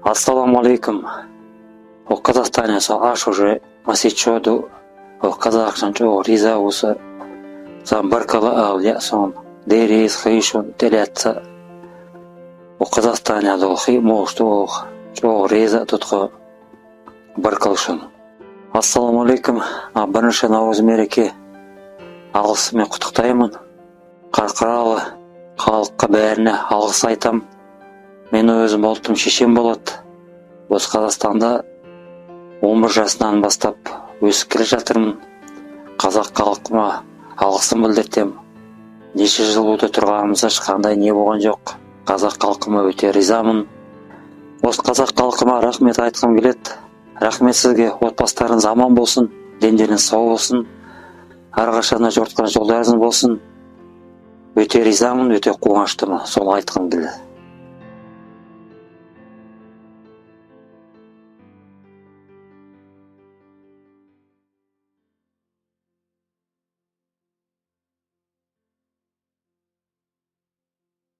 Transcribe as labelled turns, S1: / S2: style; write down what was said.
S1: Ассалаумағалейкум. О Казахстане со аш уже масичоду о казахшанчо риза осы сан баркала ал ясон дерис хишун телятса о Казахстане до хи мошто чо реза тұтқы баркалшын. Ассалаумағалейкум. Бірінші наурыз мереке алғысымен құттықтаймын. Қарқаралы халыққа бәріне алғыс айтам. Мен өзім ұлтым шешен болады. Осы Қазақстанда 11 жасынан бастап өсіп келе жатырмын. Қазақ халқыма алғысым білдіртем. Неше жыл өте тұрғанымызда ешқандай не болған жоқ. Қазақ халқыма өте ризамын. Осы қазақ халқыма рахмет айтқым келеді. Рахмет сізге, отбасыларыңыз аман болсын, дендеріңіз сау болсын, әрқашанда жортқан жолдарыңыз болсын. Өте ризамын, өте қуаныштымын, соны айтқым келді.